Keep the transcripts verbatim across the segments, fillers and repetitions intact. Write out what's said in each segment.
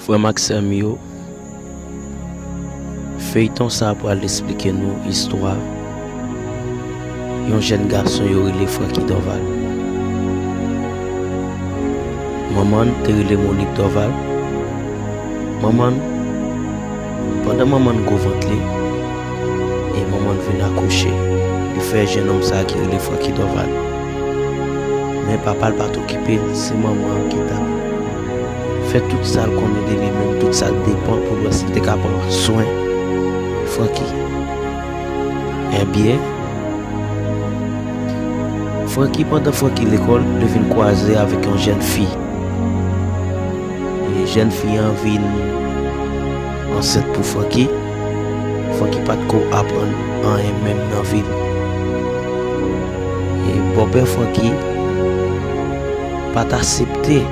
Frè m ak sè m yo, feyton sa a pral esplike nou istwa yon jèn gason yo rele Francky Dorval. Manman l te rele Monique Dorval. Manman l, pandan manman l gwo vant li, e manman l vin akouche, li fè jennonm sa a ki rele Francky Dorval. Men papa l pa t okipe l, se manman an ki t ap fè tout sa l konnen de li menm, tout sa l depann pou l wè si l te ka pran swen Francky. Ebyen, Francky, pandan Francky lekòl, li vin kwaze avèk yon jèn fi. E jèn fi an vin ansent pou Francky. Francky pa t ko aprann anyen menm nan vi l. E bòpè Francky pa t aksepte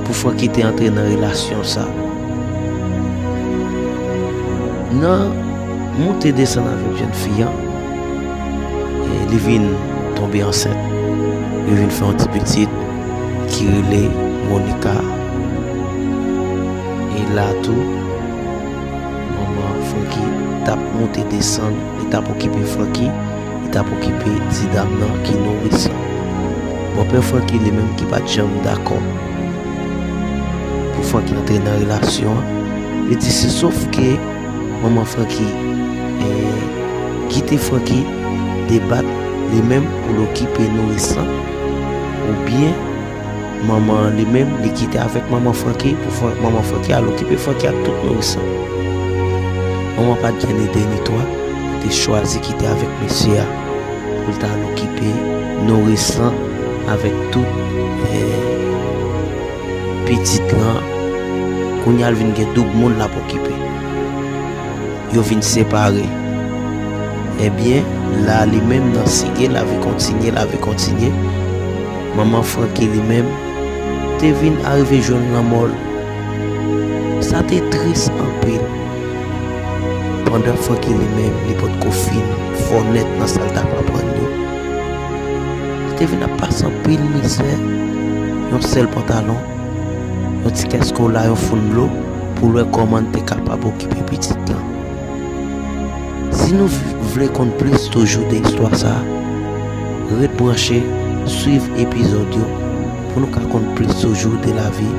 pou Francky te antre nan relasyon sa. Nan moute desann avèk jèn fi an, e li vin tonbe ansent. Li vin fè yon ti pitit ki rele Monica. E la tou, manman Francky t ap moute desann, li t ap okipe Francky, li t ap okipe ti dam nan ki nourisan. Bòpè Francky li menm ki pa t janm dakò pou Francky antre nan relasyon an, li di se sof ke manman Francky, eh, kite Francky debat li menm pou l okipe nourisan, oubyen manman an li menm, li kite avèk manman Francky pou Fran-, manman Francky al okipe Francky ak tout nourisan. Manman pa t gen ni de ni twa, li te chwazi kite avèk mesye a pou l ta al okipe nourisan avèk tout, eh, pitit lan. Kounye a l vin gen doub moun l ap okipe. Yo vin separe. Ebyen, la li menm nan sige, lavi kontinye, lavi kontinye. Manman Francky li menm te vin arive jwenn lanmò l. Sa te tris anpil. Pandan Francky li menm, li potko fin fò nèt nan sa l t ap aprann yo. Li te vin ap pase anpil mizè, yon sèl pantalon, yon ti kès kola, yon foun dlo, pou l wè kòman l te kapab okipe pitit lan. Si nou v-, vle konn plis toujou de istwa sa a, ret branche, swiv epizòd yo pou nou ka konn plis toujou de lavi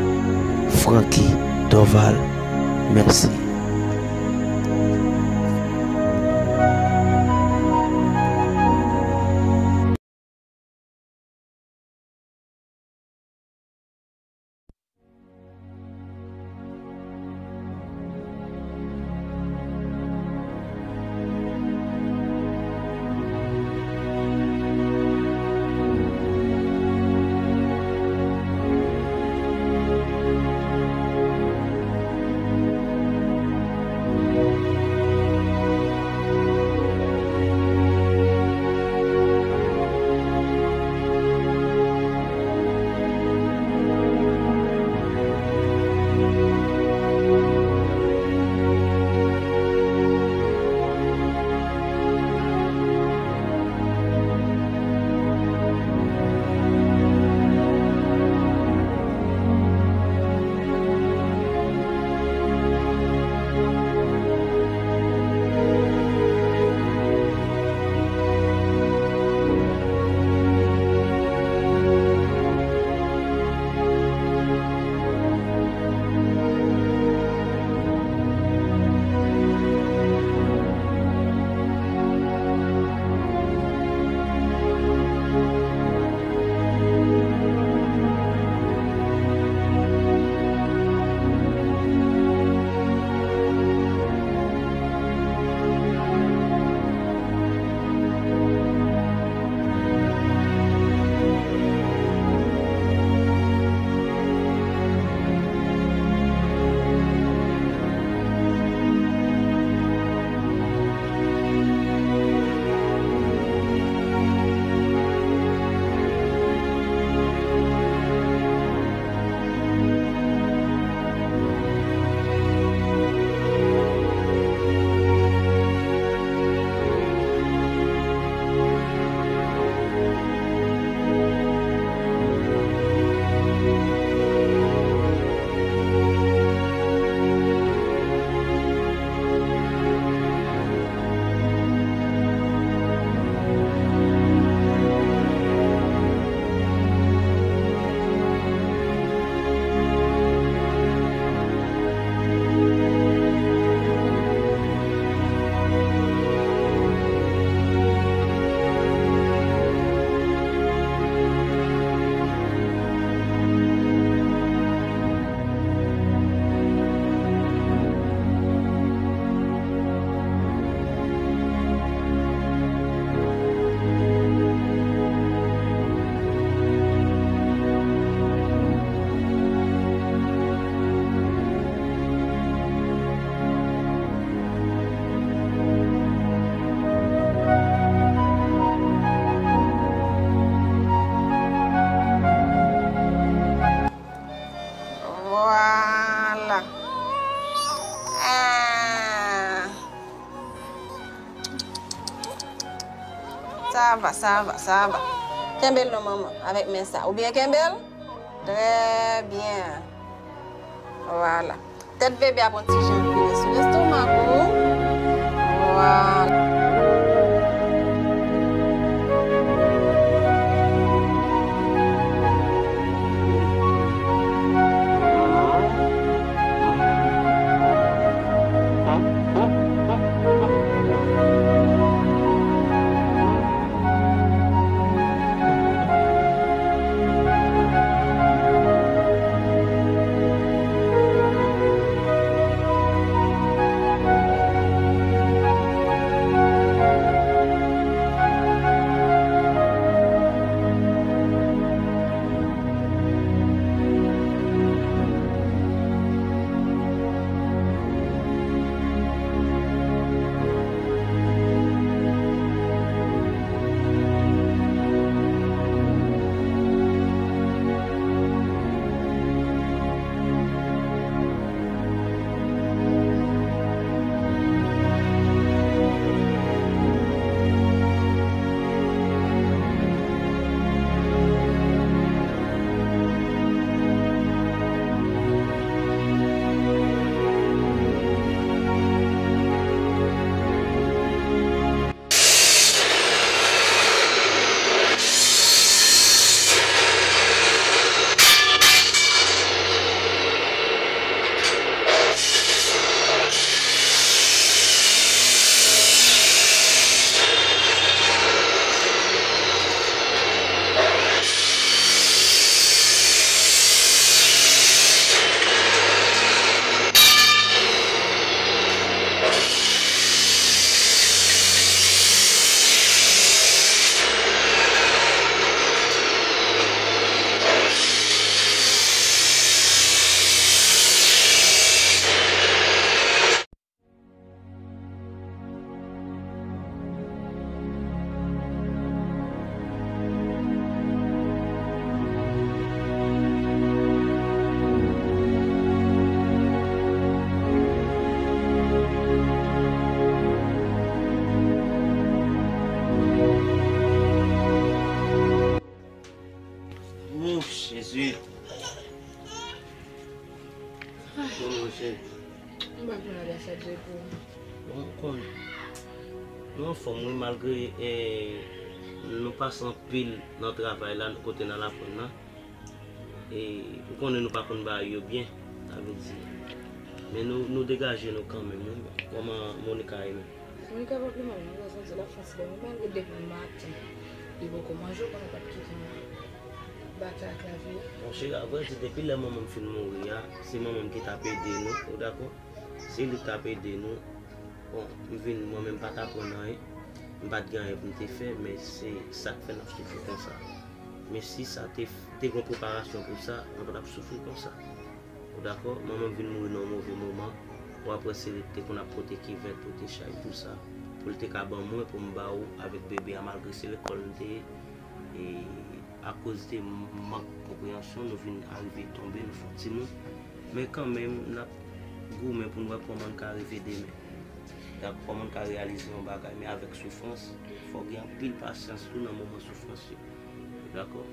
Francky Dorval. Mèsi. Sa va, sa va, sa va. Kenbe l non, manman, avèk men sa. Ou byen kenbe l? Trè byen. Vwala. Tèt bebe a pran ti jan vire sou lestomak ou. Vwala. Ouf, Jezi. Bon, monchè. M pa konn adrès adjè pou ou. Bon, m konn. Nou anfòm, wi, malgre, eh, nou pase anpil nan travay la, kote n al aprann nan. E, ou konnen nou pa konn bagay yo byen, sa vle di. Men nou, nou degaje nou kanmenm, wi. Kòman Monica ye menm? Monica pa pi mal non, sa santi l ap fansile, men malgre depi maten li poko manje, ou konnen l ap kite nou batay ak lavi a. Monchè, avrèdi, depi lè manman m fin mouri a, se manman m ki t ap ede nou, ou dakò? Se li k t ap ede nou. Bon, m vin, mwen menm m pa t aprann anyen, m pa t gen anyen pou m te fè, men se sa k fè n ap soufri konsa. Men si sa te, te gen preparasyon pou sa, nou pa t ap soufri konsa. Ou dakò? Manman m vin mouri nan yon move moman. Ou ap wè se li ki te konn ap pote kivèt, pote chay, tou sa. Pou l te ka ban mwen, pou m ba ou avèk bebe a, malgre se lekòl m te ye. E akoz de mank konpreyansyon, nou vin arive tonbe, nou fè yon timoun. Men kanmenm, n ap goumen pou n wè kòman n ka rive demen. Dakò, kòman n ka reyalize yon bagay, men avèk soufrans, fò w gen anpil pasyans tou nan moman soufrans yo. Dakò?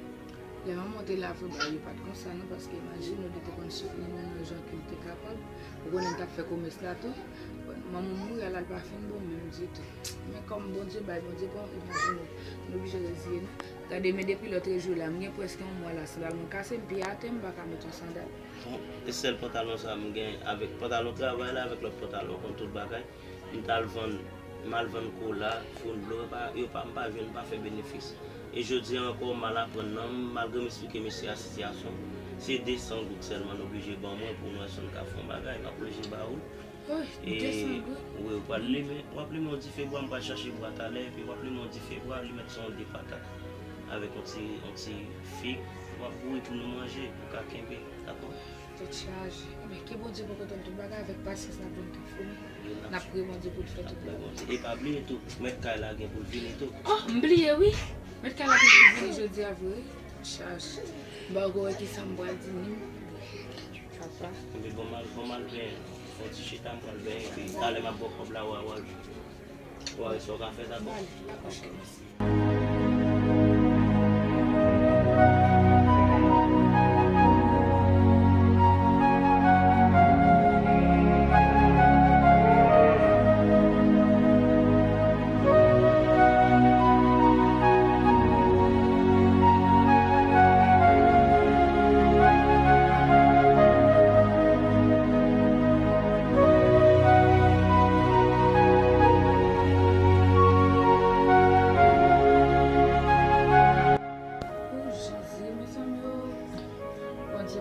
Lè manman w te la vre, bagay yo pa t konsa non, paske imajine w, li te konn soutni nou nan jan ke l te kapab. Ou konnen l t ap fè komès la tou. Manman m mouri a la, l pa fin bon menm ditou. Men kòm Bondye bay, Bondye pran, imajine w, nou oblije reziye nou. Gade, men depi lòtrejou la, m gen prèske yon mwa la, sandal mwen kase, m pye atè, m pa ka met yon sandal. Bon, e sèl pantalon sa m gen avèk pantalon travay la, avèk lòt pantalon, kòm tout bagay. M t al vann, m al vann kola, fon dlo, yo pa, yo pa, m pa jwenn, m pa fè benefis. E jodi a ankò, m al aprann nan, malgre m eksplike mesye a sitiyasyon, se de san goud sèlman n oblije ban mwen pou nou wè si n ka fè yon bagay, m ap oblije ba ou l. Oy, e, de san goud? Wi, w pral limen, w ap limen yon dife bwa, m pral chache bwa talè, epi w ap limen yon dife bwa, li mèt sou yon de patat, avèk yon ti, yon ti fig, w ap bouyi pou nou manje, pou ka kenbe, dakò? Tèt chaje. Ebyen, ke Bondye poko tann tout bagay avèk pasyans n ap jwenn tout fini. N ap priye Bondye pou l fè tout bagay. E pa bliye tou, mèt kay la gen pou l vini tou. Oh, m bliye wi. Mèt kay la gen pou l vini jodi a vre wi. Tèt chaje. M pa ko wè kisa m pral di ni m. Papa. Ebyen, bon, m al, bon, m al benyen. Fè yon ti chita, m pral benyen, epi talè m ap ba w kòb la, w a, w a, w a wè sa w ka fè, dakò? Bon, dakò, cheri, mèsi.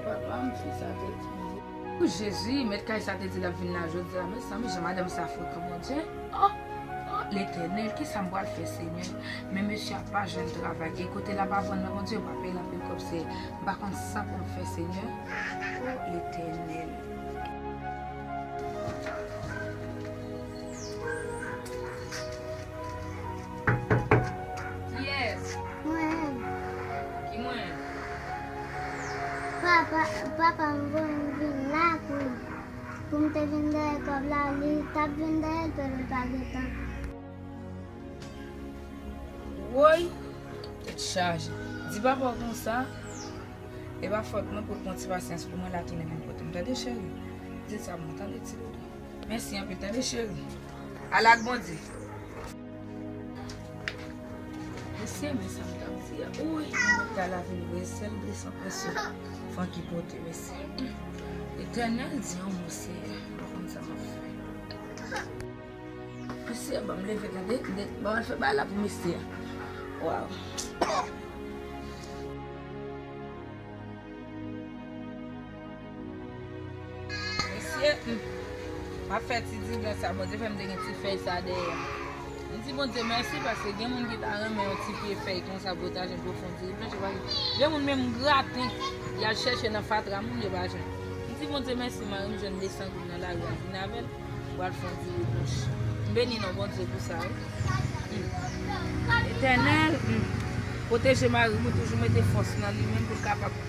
Papa m, fi sa te di. O Jezi, mèt kay sa te di l ap vin la jodi a, mezanmi, jan madanm sa frekan, Bondye. Oh, oh, Letènèl, kisa m pral fè, Senyè? Men mesye a pa jwenn travay, e kote l ap aprann nan, Bondye, yo pa peye l anpil kòb, se, m pa konn sa pou m fè, Senyè. Oh, Letènèl. Kiyès? Mwen. Ki mwen? Papa, papa m voye m vin la pou, pou m te vin dèyè kòb la, li t ap vin dèyè l, paske l pa gen tan. Woy, tèt chaje. Di papa w konsa, e pa fòt mwen pou l pran ti pasyans pou mwen, l a tounen vin kote m. Tande, cheri? Di sa pou mwen, tande, ti doudou. Mèsi anpil, tande, cheri. Al ak Bondye. Mesye, men sa m t ap di a. Woy, mwen mèt ta la vin vre, sèl desann mesye. Francky pote, mesye. Letènèl di yon mo, Senyè, m pa konn sa m ap fè. Mesye, ban m leve, tande, tande, ban m al fè bagay la pou mesye. Waw. Mesye, hmm, m ap fè ti diriblans sa, Bondye fè m te gen ti fèy sa dèyè. M di Bondye mèsi paske gen moun ki ta renmen yon ti pye fèy konsa potaje pou fè yon diriblans, yo pa gen. Gen moun menm graten, y al chèche nan fatra moun, yo pa jwenn. M di Bondye mèsi, mari m jwenn de san goud nan lari a, vin avè l. Pral fè yon diriblans. M beni non Bondye pou sa, wi. Hmm. Letènèl, hmm, pwoteje mari m, toujou mete fòs nan li menm pou l kapab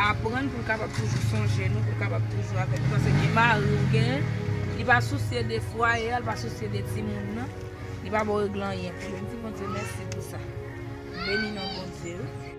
aprann, pou l kapab toujou sonje nou, pou l kapab toujou avèk nou. Paske gen mari w gen, li pa sousye de fwaye a, li pa sousye de timoun nan, li pa ba w regle anyen pou li. M di Bondye mèsi pou sa. M beni non Bondye, wi.